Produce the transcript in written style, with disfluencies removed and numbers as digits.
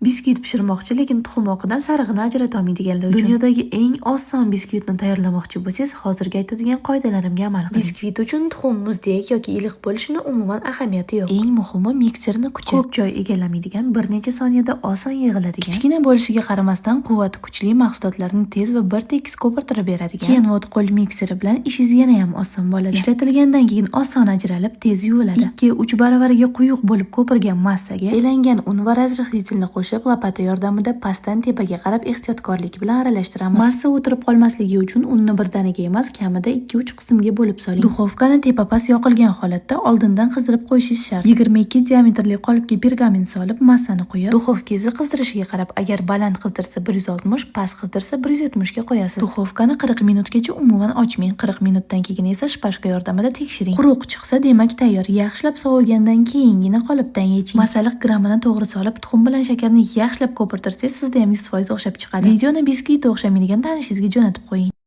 Biskvit pishirmoqchi, lekin tuxum oqidan sarig'ini ajrata olmaydiganlar uchun. Dunyodagi eng oson biskvitni tayyorlamoqchi bo'lsangiz, hozirgi aytadigan qoidalarimga amal qiling. Biskvit uchun tuxum muzdek yoki iliq bo'lishini umuman ahamiyati yo'q. Eng muhimi, mikserni kuchi. Ko'p joy egallamaydigan, bir necha soniyada oson yig'iladigan. Kichkina bo'lishiga qaramasdan, quvvati kuchli, mahsulotlarni tez va bir tekis ko'pirtirib beradigan. Kenwood qo'l mikseri bilan ishingiz yana ham oson bo'ladi. Ishlatilgandan keyin oson ajralib, tez yuviladi. 2-3 baravariga quyuq bo'lib ko'pirgan massaga elangan un va разрыхлитель ni qo'shib, lopata yordamida pastdan tepaga qarab ehtiyotkorlik bilan aralashtiramiz. Massa o'tirib qolmasligi uchun unni birdaniga emas, kamida 2-3 qismga bo'lib soling. Duxovkani tepa-past yoqilgan holatda oldindan qizdirib qo'yishingiz shart. 22 diametrli qolipga pergament solib, massani quyib, duxovkangizni qizdirishiga qarab, agar baland qizdirsa 160, past qizdirsa 170 ga qo'yasiz. Duxovkani 40 minutgacha umuman ochmang. 40 minutdan keyin esa shpashka yordamida tekshiring. Quruq chiqsa, demak, tayyor. Yaxshilab sovigandan keyingina qolipdan yeching. Masalliq grammini to'g'ri solib, tuxum bilan shakarni yaxshilab ko'pirtirsangiz, sizda ham 100% o'xshab chiqadi. Videoni biskvit o'xshamaydigan tanishingizga jo'natib qo'ying.